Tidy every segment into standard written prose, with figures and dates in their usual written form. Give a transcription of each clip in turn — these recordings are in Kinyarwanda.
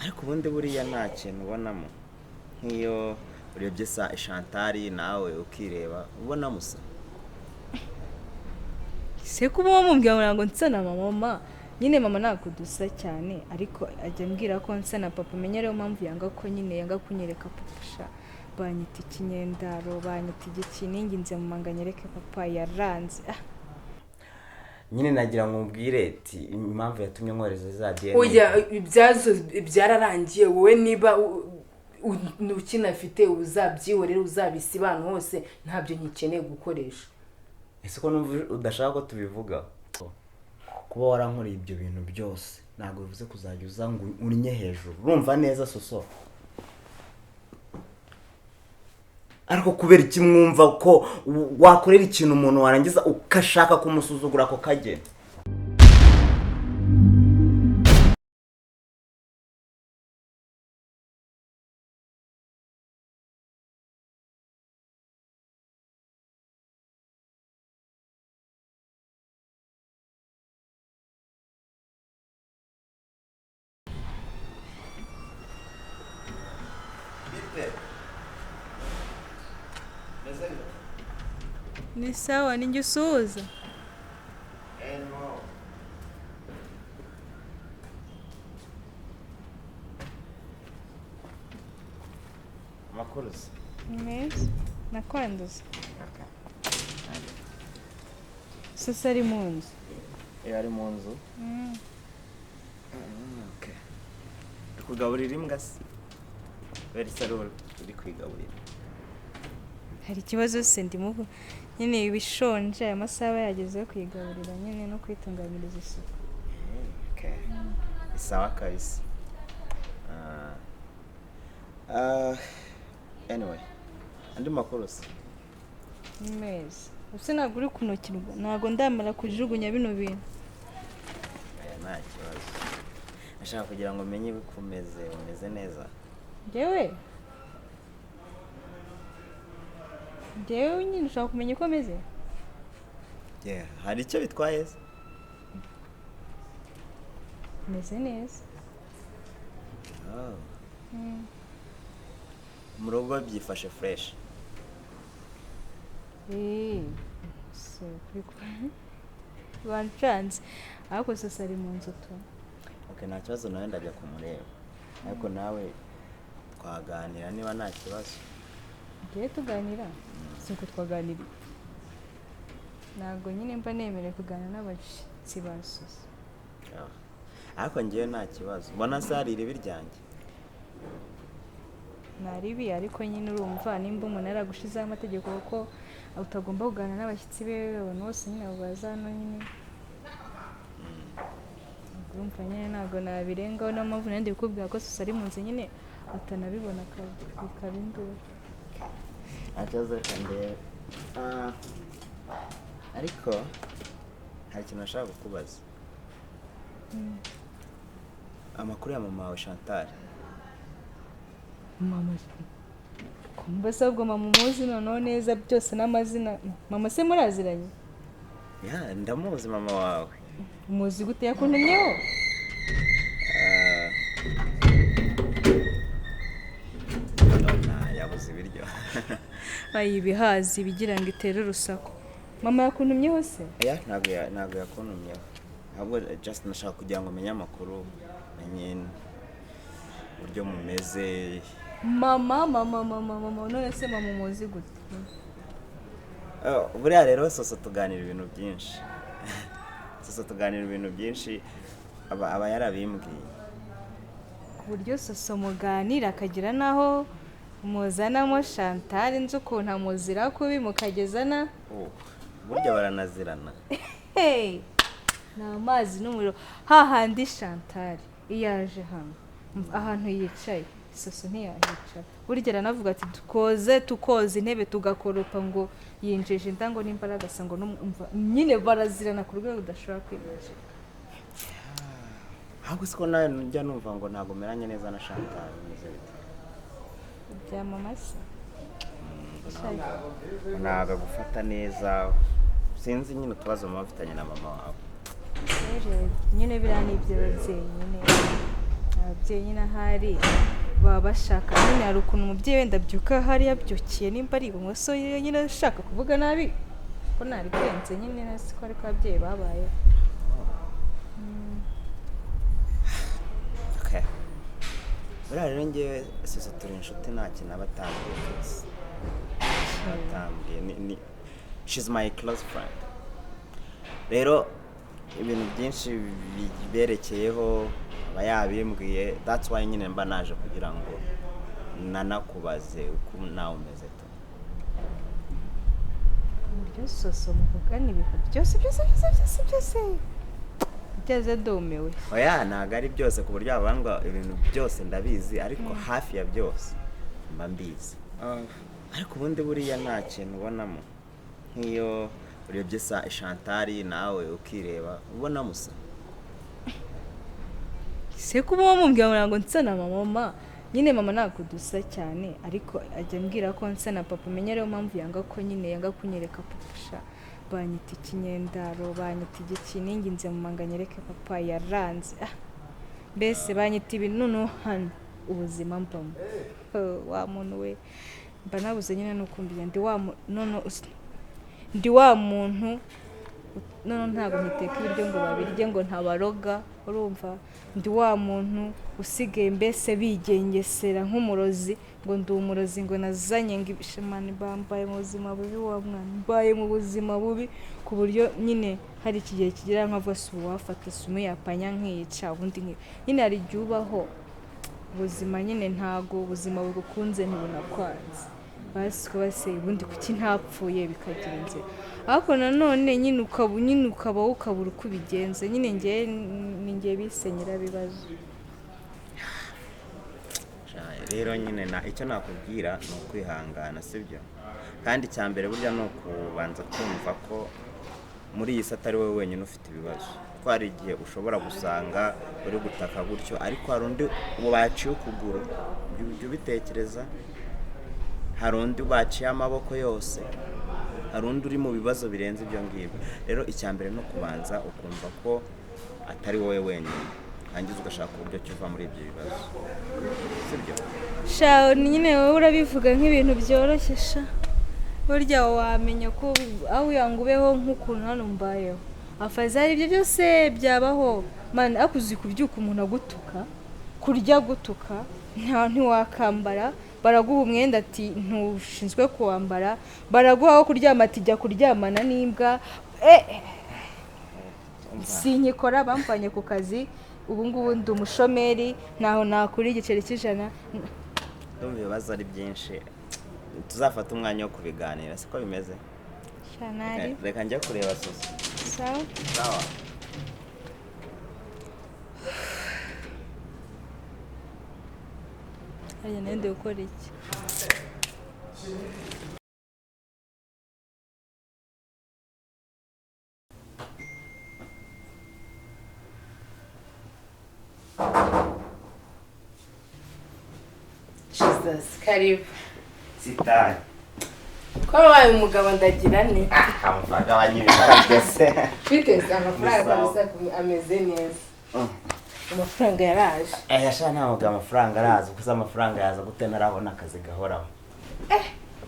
Ariko ubundi buriya nta kintu ubonamo, nk'iyo urebye sa Chantal nawe ukireba ubona musa. Se kuba wamubwira ngo ntabwo nsa na mama, nyine mama ntabwo dusa cyane, ariko ajya ambwira ko nsa na papa. Menya ariyo mpamvu yanga ko nyine yanga kunyereka papa. Sha banyita ikinyendaro, banyita igiki, ninginze mama ngo anyereke papa yaranze. Nyine nagira ngo mubwire ati impamvu yatumye nkohereza za DNA. Oya, ibyazo byararangiye. Wowe niba ukinafite uzabyihorere, uzabisiba ahantu hose, ntabyo ngikeneye gukoresha. Ese ko numva udashaka ko tubivuga? Kuba warankoreye ibyo bintu byose ntabwo bivuze kuzajya uza ngo unnye hejuru, urumva neza Soso? Ariko kubera iki mwumva ko wakorera ikintu umuntu warangiza ukashaka kumusuzugura ako kageni? Ni sawa, ninjye usuhuza. Amakuru se? Ni meza, nakwanduza. Soso ari mu nzu. Iyo ari mu nzu. Okay. Uri kugaburira imbwa se? Kubera isi ari uri kuyigaburira. Hari ikibazo se? Ndimo nyine ibishonje, aya masaha aba yageze yo kuyigaburira nyine no kuyitunganyiriza isuku. Okay. Ni sawa kabisa. Anyway, andi makuru se? Ni meza. Ese ntabwo uri kunukirwa? Ntabwo ndamara kujugunya bino bintu. Aya nta kibazo. Nashaka kugira ngo menye uko umeze, umeze neza. Njyewe? Njyewe nyine ushaka kumenya uko meze? Yeah, hari icyo bitwaye se? Meze neza. Oh. Mu rugo byifashe fresh. So, bancanze. Ariko Soso ari mu nzu tu. Okay, nta kibazo, nawe ndajya kumureba. Ariko nawe twaganira niba nta kibazo. Ngiye tuganira? Si uko twaganiriye. Ntabwo nyine mba nemerewe kuganira n'abashyitsi ba Soso. Ariko ngewe nta kibazo. Mbona se hari iribi ryanjye? Nta ribi, ariko nyine urumva nimba umuntu yaragushizeho amategeko ko utagomba kuganira n'abashyitsi be, abantu bose nyine baza hano nyine. Urumva nyine ntabwo nabirengaho, niyo mpamvu nari ndi kukubwira ko Soso ari mu nzu nyine atanabibona bikaba induru. Nta kibazo, reka ndebe. Ariko hari ikintu nashaka kukubaza. Amakuru ya mama wawe Chantal. Mama kumva se ahubwo mama umuzi noneho neza byose n'amazina. Mama se muraziranye? Ya, ndamuzi mama wawe. Umuzi gute? Yakuntumyeho? Ndabona yabuze ibiryo. Bayibihazi bigira ngo itere urusaku. Mama yakuntumyeho se? Oya, ntabwo yakuntumyeho. Ahubwo just nashaka kugira ngo menye amakuru, menye uburyo mumeze. Mama, mama, mama, mama, none se mama umuzi gute? Buriya rero Soso tuganira ibintu byinshi. Soso tuganira ibintu byinshi, aba yarabimbwiye. Ku buryo Soso muganira akagira naho muzanamo Chantal, nzi ukuntu amuzira kubi mukagezana. Oh, burya baranazirana. Hey, ni amazi n'umuriro. Hahandi Chantal iyo aje hano ahantu yicaye Soso ntiyahicara. Burya aranavuga ati tukoze tukoza intebe tugakoropa ngo yinjije inda ngo n'imbaraga asa ngo n'umva nyine barazirana ku rwego udashobora kwibagirwa. Ahubwo siko nawe njya numva ngo ntabwo meranye neza na Chantal, bimeze bite? Bya mama se? Ntabwo agufata neza, sinzi nyine utubazo muba mufitanye na mama wawe. Nyine biriya ni iby'ababyeyi nyine. Ababyeyi nyine ahari baba bashaka nyine, hari ukuntu umubyeyi wenda abyuka ahari yabyukiye nimba ari ibumoso nyine ashaka kuvuga nabi ko naripenze nyine, siko ariko ababyeyi babaye. Okay. Buriya rero ngewe Soso turi inshuti, nta kintu aba atambwiye kabisa. Atambwiye ni she's my close friend. Rero ibintu byinshi biberekeyeho aba yabimbwiye, that's why nyine mba naje kugira ngo nanakubaze uko nawe umeze tu. Uburyo Soso muvugana ibintu byose byose byose byose byose byeze, ndumiwe. Oya, ntabwo ari byose ku buryo wavuga ngo ibintu byose ndabizi, ariko hafi ya byose mba mbizi. Ariko ubundi buriya nta kintu ubonamo, nk'iyo urebye sa Chantal nawe ukireba ubona musa? Se kuba wamubwira ngo nsa na mama nyine, mama ntabwo dusa cyane, ariko ajya ambwira ko nsa na papa. Umenya ariyo mpamvu yanga ko nyine yanga kunyereka papa sha. Banyita ikinyendaro, banyita igiki, ninginze mama ngo anyereke papa yaranze. Mbese banyita ibintu. Noneho hano ubuzima mbamo, wa muntu we, mba nabuze nyine nukumbiye ndi wa ndi wa muntu none ntabwo nkiteka ibiryo ngo babirye ngo ntabaroga, urumva? Ndi wa muntu usigaye mbese bigengesera nk'umurozi, ngo ndi umurozi, ngo nazanye ngo ibishimani. Bambaye mu buzima bubi wa mwana, mbaye mu buzima bubi ku buryo nyine hari iki gihe kigera nkavuga si ubu wafata sumu yapanya nkiyica ubundi nyine hari igihe ubaho ubuzima nyine ntago ubuzima bugukunze ntibunakwanze, basi base ubundi kuki ntapfuye bikagira inzira. Ariko nanone nyine ukaba nyine ukaba ukabura uko ubigenza nyine. Ngewe ni ngewe bise nyirabibazo. Rero nyine na icyo nakubwira ni ukwihangana, sibyo? Kandi icya mbere burya ni ukubanza kumva ko muri iyi si atari wowe wenyine ufite ibibazo, ko hari igihe ushobora gusanga uri gutaka gutyo ariko hari undi baciye ukuguru, ujya ubitekereza? Hari undi baciye amaboko yose, hari undi uri mu bibazo birenze ibyo ngibyo. Rero icya mbere ni ukubanza ukumva ko atari wowe wenyine, hanyuma ugashaka uburyo ki uva muri ibyo bibazo, sibyo? Sha nyine wowe urabivuga nk'ibintu byoroshye sha. Burya wamenya ko aho ngo ubeho nk'ukuntu hano mbayeho, afazari ibyo byose byabaho man. Ariko uzi kubyuka umuntu agutuka, kurya gutuka, nta ntiwakambara, baraguha umwenda ati ntushinzwe kuwambara, baraguha aho kuryama ati jya kuryamana n'imbwa. Sinkikora, bamvanye ku kazi, ubu ngubu ndi umushomeri, ntaho nakura igiceri cy'ijana. Ndumva ibibazo ari byinshi, tuzafata umwanya wo kubiganira, siko bimeze? Shanari. Reka njye kureba Soso. Sawa. Sawa. Harya nayo ndi gukora iki? Jesus, karibu. Sitari. Ko wabaye umugabo ndagira ne. Amafaranga abanyibikabyo se. Biteze amafaranga. Ni sawa. Kabisa ameze neza. Amafaranga yaraje. Aya sha, ntabwo amafaranga araza, kuko amafaranga yaza gute ntarabona akazi gahoraho?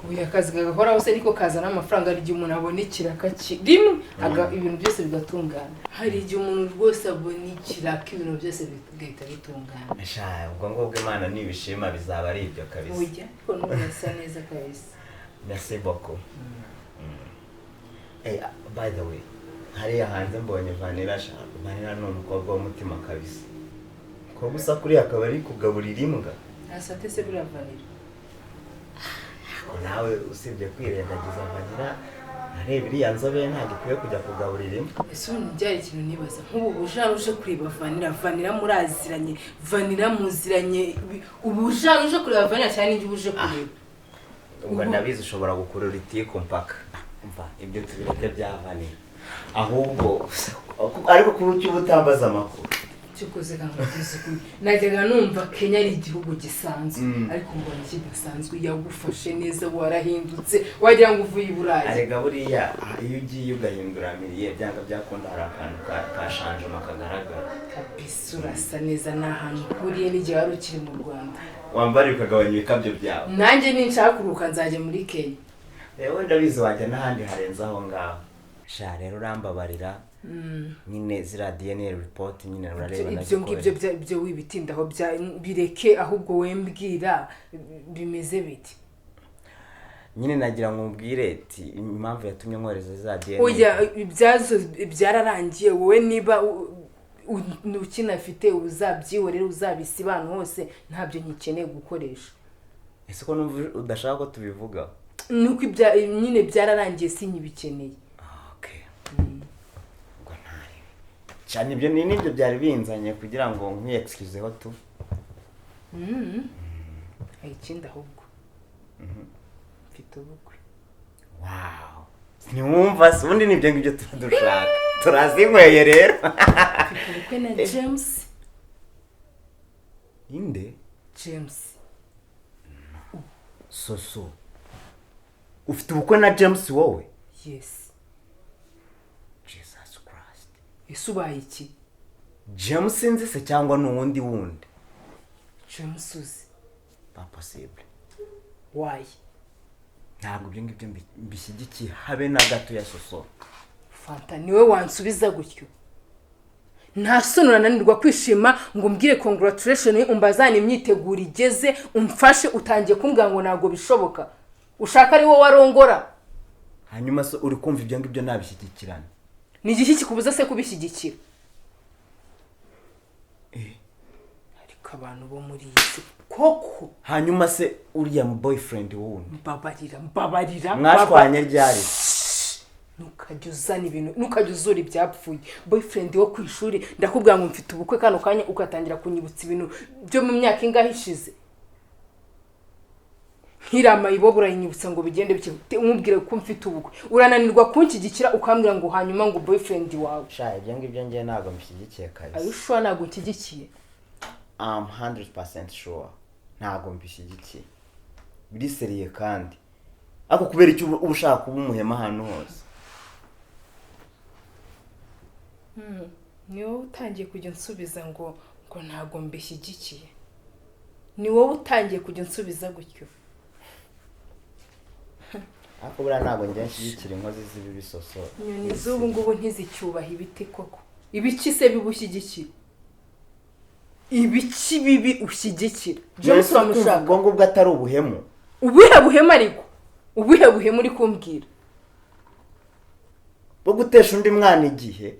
Ubu akazi gagahoraho se niko kazana amafaranga? Hari igihe umuntu abona ikiraka rimwe ibintu byose bigatungana. Hari igihe umuntu rwose abona ikiraka ibintu byose bigahita bitungana. Sha, ubwo ngubwo Imana nibishima bizaba ari ibyo kabisa. Ujya ariko n'ubu asa neza kabisa. Merci beaucoup. Eh, by the way, hariya hanze mbonye Vanilla sha. Vanilla ni umukobwa w'umutima kabisa. Umukobwa usa kuriya akaba ari kugaburira imbwa. Asate se buriya Vanilla? Ariko nawe usibye kwirengagiza Vanilla, areba iriya nzobe ntabwo ikwiye kujya kugaburira imbwa. Ese ubu ntibyari ikintu nibaza, nk'ubu bujana uje kureba Vanilla, Vanilla muraziranye, Vanilla muziranye, ubu ujana uje kureba Vanilla cyane n'ibyo uje kureba? Ubwo ndabizi ushobora gukurura itiku mpaka. Umva, ibyo tubireke bya Vanilla. Ahubwo ariko kuba uki utambaza amakuru. Cyokoze nkakubwiza ukuri, najyaga numva Kenya ari igihugu gisanzwe, ariko mbona kidasanzwe. Yagufashe neza, warahindutse, wagira ngo uvuye i Burayi. Arega buriya, iyo ugiye ugahindura milieu, byanga byakunda hari akantu ka changement kagaragara. Kabisa, urasa neza, ni ahantu uhuriye n'igihe wari ukiri mu Rwanda. Wambara ukagabanya ibikabyo byawe. Nanjye ninshaka kuruhuka nzajya muri Kenya. Rero ndabizi, wajya n'ahandi harenze aho ngaho. Sha, rero urambabarira nyine, ziriya DNA report nyine urareba. Ibyo ngibyo byo wibitindaho, bireke, ahubwo wembwira bimeze biti. Nyine nagira ngo mubwire ati impamvu yatumye nkohereza za DNA. Oya, ibyazo byararangiye. Wowe niba ukinafite uzabyihorere, uzabisiba ahantu hose, ntabyo ngikeneye gukoresha. Ese ko numva udashaka ko tubivuga? Nuko nyine byararangiye, sinkibikeneye. Okay, ubwo ntari cyane ibyo ni nibyo byari binzanye kugira ngo nkwiyexcuseho tu. Hari ikindi ahubwo, mfite ubukwe. Wow, ntiwumva se? Ubundi nibyo ngibyo tuba dushaka, turazinyweye rero. Mfite ubukwe na James. Inde? James. Soso, ufite ubukwe na James wowe? Yes. Jesus Christ! Ese ubaye iki? James nzi se cyangwa ni uwundi wundi? James uzi. Pas possible. Why? Ntabwo ibyo ngibyo mbishyigikiye habe na gato ya Soso. Fanta, niwe wansubiza gutyo? Nta soni, urananirwa kwishima ngo umbwire congratulation, umbazane imyiteguro igeze, umfashe, utangiye kumbwira ngo ntabwo bishoboka, ushaka ari wowe warongora. Hanyuma se uri kumva ibyo ngibyo nabishyigikirana? Ni igiki kikubuza se kubishyigikira? Ariko abantu bo muri iyi si koko! Hanyuma se uriya mu boyfriend wundi? Mbabarira, mbabarira. Mwashwanye ryari? Ntukajya uzana ibintu, ntukajya uzura ibyapfuye. Boyfriend wo ku ishuri? Ndakubwira ngo mfite ubukwe kano kanya, ugatangira kunyibutsa ibintu byo mu myaka ingahe ishize. Nkirama ibobo urayinyibutsa ngo bigende bike? Nkubwire ko mfite ubukwe, urananirwa kunshyigikira, ukambwira ngo hanyuma ngo boyfriend wawe. Sha, ibyo ngibyo ngiye ntabwo mbishyigikiye kabisa. Are you sure ntabwo nshyigikiye? I'm 100% sure, ntabwo mbishyigikiye, biri sérieux. Kandi ariko kubera icyo uba ushaka kuba umuhema ahantu hose? Ni wowe utangiye kujya unsubiza ngo ntabwo mbishyigikiye? Ni wowe utangiye kujya unsubiza gutyo? Ariko buriya ntabwo njya nshyigikira inkozi z'ibibi, Soso. Inyoni z'ubu ngubu ntizicyubaha ibiti koko. Ibiki se bibi ushyigikira? Ibiki bibi ushyigikira? James uramushaka? Ubwo ngubwo atari ubuhemu? Ubuhe buhemu ariko? Ubuhe buhemu uri kumbwira? Bwo gutesha undi mwana igihe.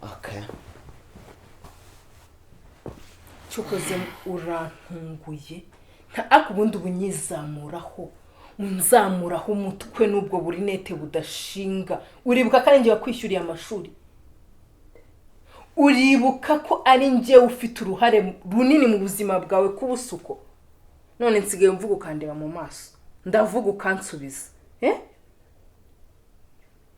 Okay. Cyokoze urantunguye. Nta ariko ubundi ubu unyizamuraho, unzamuraho umutwe n'ubwo burinete budashinga. Uribuka ko ari njye wakwishyuriye amashuri? Uribuka ko ari njye ufite uruhare runini mu buzima bwawe k'ubusuko? None nsigaye mvuga ukandeba mu maso, ndavuga ukansubiza, eh?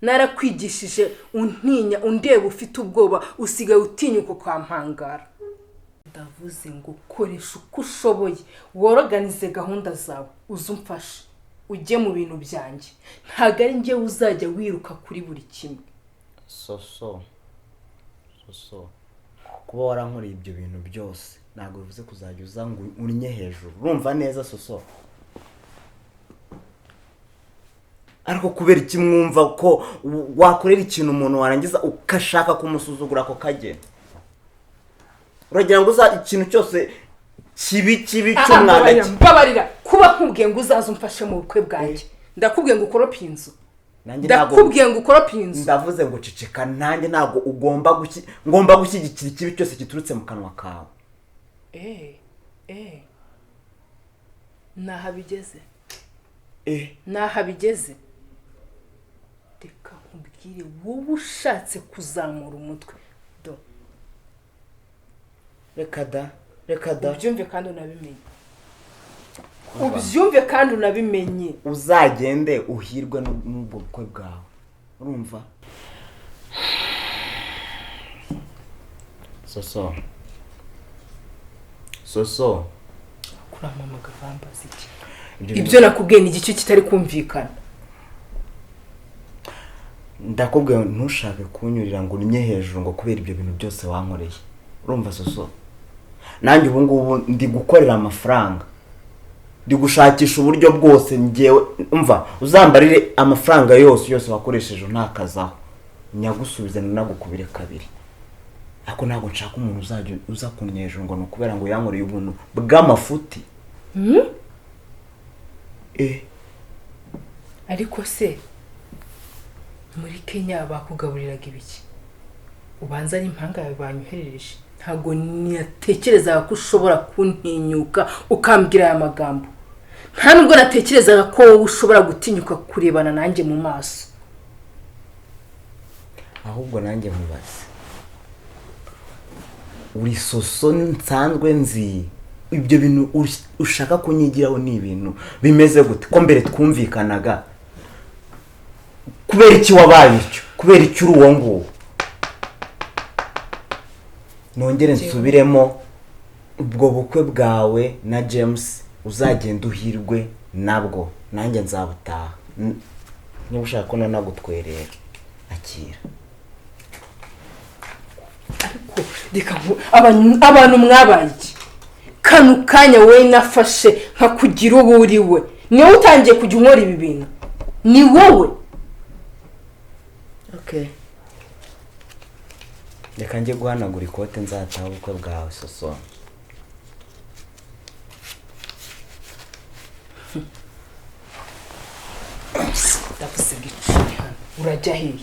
Narakwigishije untinya, undeba ufite ubwoba, usigaye utinyuka ukampangara. Ndavuze ngo koresha uko ushoboye, woroganize gahunda zawe, uze umfashe, ujye mu bintu byanjye. Ntabwo ari njyewe uzajya wiruka kuri buri kimwe. Soso, Soso, kuba warankoreye ibyo bintu byose ntabwo bivuze kuzajya uza ngo unnye hejuru. Urumva neza, Soso? Ariko kubera iki mwumva ko wakorera ikintu umuntu, warangiza ugashaka kumusuzugura ako kageni? Uragira ngo uza ikintu cyose kibi kibi cy'umwanda? Mbabarira, mbabarira. Kuba nkubwiye ngo uzaze umfashe mu bukwe bwanjye, ndakubwiye ngo ukorope inzu. Nanjye ntabwo Ndakubwiye ngo ukorope inzu. Ndavuze ngo ceceka. Nanjye ntabwo ugomba ngomba gushyigikira ikibi cyose giturutse mu kanwa kawe. Eh, naha bigeze. Eh. Naha bigeze. Reka nkubwire, wowe ushatse kuzamura umutwe do. Reka da, reka da. Ubyumve kandi unabimenye, ubyumve kandi unabimenye. Uzagende uhirwe n'ubwo bukwe bwawe, urumva? Soso, Soso. Kurampamagara urambaza iki? Ibyo Ibyo nakubwiye ni igice kitari kumvikana. Ndakubwiye ngo ntushake kunyurira ngo unnye hejuru ngo kubera ibyo bintu byose wankoreye. Urumva Soso, nanjye ubu ngubu ndi gukorera amafaranga, ndi gushakisha uburyo bwose. Ngewe umva, uzambarire amafaranga yose yose wakoresheje ntakazaho, nyagusubize nanagukubire kabiri. Ariko ntabwo nshaka umuntu uzajya uza kunnya hejuru ngo ni ukubera ngo yankoreye ubuntu bw'amafuti. Ariko se muri Kenya bakugaburiraga ibiki? Ubanza ari impanga yawe banyoherereje. Ntabwo natekerezaga ko ushobora kuntinyuka ukambwira aya magambo. Nta nubwo natekerezaga ko wowe ushobora gutinyuka kurebana nanjye mu maso. Ahubwo nanjye nkubaze, uri Soso nsanzwe nzi? Ibyo bintu ushaka kunyigiraho ni ibintu bimeze gute, ko mbere twumvikanaga? Kubera iki wabaye utyo? Kubera iki uri uwo nguwo? Nongere nsubiremo, ubwo bukwe bwawe na James uzagenda uhirwe nabwo, nanjye nzabutaha. Niba ushaka ko nanagutwerera, akira. Ariko reka abantu mwabaye iki? Kano kanya wowe nafashe nkakugira uwo uri we, ni wowe utangiye kujya unkora ibi bintu, ni wowe. Okay. Reka njye guhanagura ikote, nzataha ubukwe bwawe, Soso. Ndagusiga icumi hano, urajya hehe?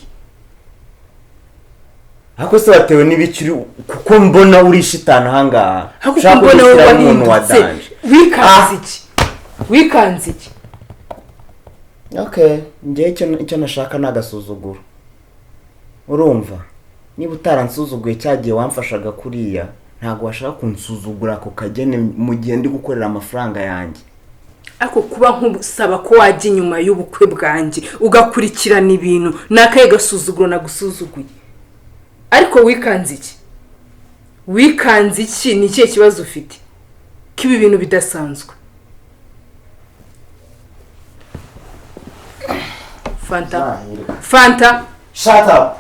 Ariko se watewe n'ibiki kuko mbona uri shitani ahangaha? Ariko Ushaka mbona wowe kudushyiraho umuntu wa wahindutse. danger. Wikanze iki? Wikanze iki? Okay, njyewe icyo nashaka ni agasuzuguro. Urumva, niba utaransuzuguye cya gihe wamfashaga kuriya, ntabwo washaka kunsuzugura ako kageni mu gihe ndi gukorera amafaranga yanjye. Ariko kuba nkusaba ko wajya inyuma y'ubukwe bwanjye ugakurikirana ibintu, ni akahe gasuzuguro nagusuzuguye? Ariko wikanze iki? Wikanze iki? Ni ikihe kibazo ufite ko ibi bintu bidasanzwe? Fanta, Fanta. Shut up.